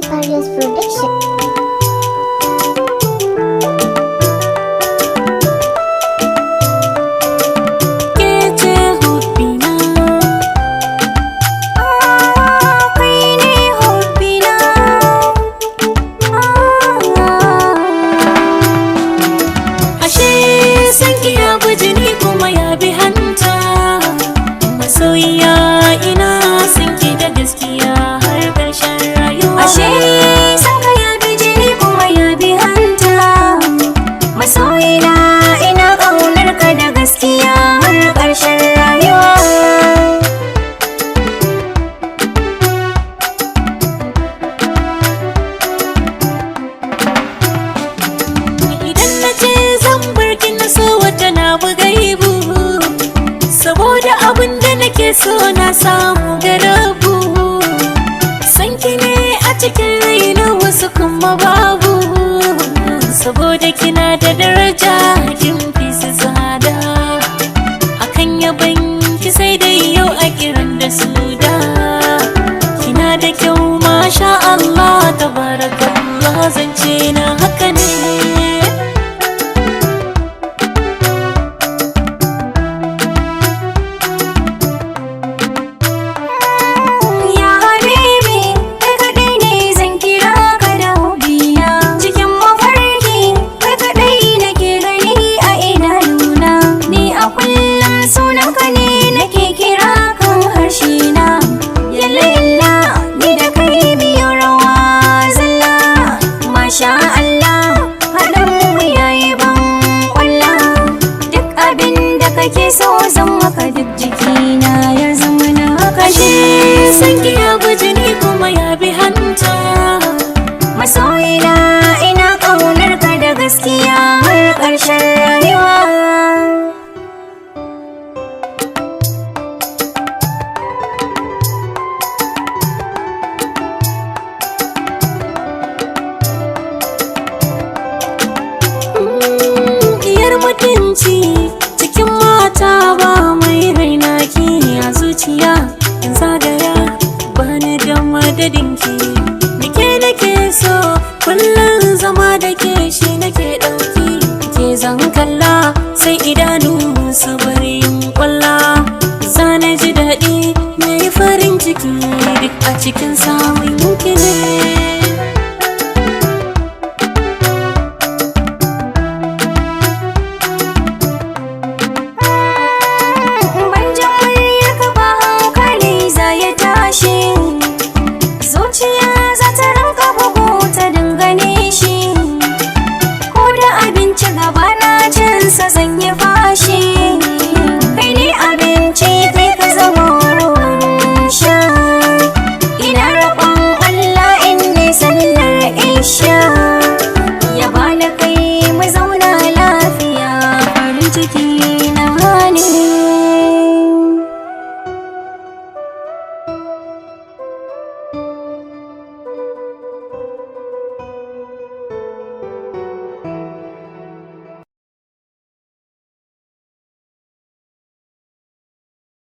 Farias Production. Ke ce hobbina. Kai ne hobbina. Ashe sanki ya bi jini kuma ya bi hanta. Masoyiya, ina sanki da gaskiya har ƙarshen rayuwa. Ashe san ka ya bi jini kuma ya bi hanta. Masoyina, ina ƙaunar ka da gaskiya har ƙarshen rayuwa. Idan na ce zan bar ki, na so wata na gaibu. Saboda abin da nake so na samu garabu. Sanki ne a cikin raina, wasu kuma babu. Saboda kina da daraja, kin fi su tsada. Akan yaban ki sai dai yau a kiran da su da. Kina da kyau, masha Allah, tabarakallah, zance na haka ne. Ya habibi, kai kaɗai ne zan kira ka da hobina. Cikin mafarki, kai kaɗai nake gani a idanuna. Ni a kullum sunanka ne nake kira kan harshena. Yalla yalla, ni da kai biyu rawa zalla. Masha Allah, haɗin mu yayi ban ƙwalla. Duk abin da kake so zan maka, duk jikina ya zama na Ashe kashe. sanki ya bi jini kuma ya bi hanta. Masoyina, ina ƙaunar ka da gaskiya har ƙarshen rayuwa. Diyar mutunci cikin mata ba mai raina ki a zuciya, in zagaya bani da madadinki. Nike nake so kullum zama da ke, shi nake ɗauki. Ke zan kalla sai idanu su bari yin kwalla. Zana ji daɗi na yi farin ciki duk a cikin samun ki ne. Ban jin muryarka ba, hankali za ya tashi. Zuciya za ta rinka bugu ta dangane shi. Ko da abinci gaba na cinsa zan yi fashi. Kai ne abinci, kai ka zama ruwan sha. Ina roƙon Allah in ne sallar isha, ya bani kai mu zauna lafiya, farin ciki.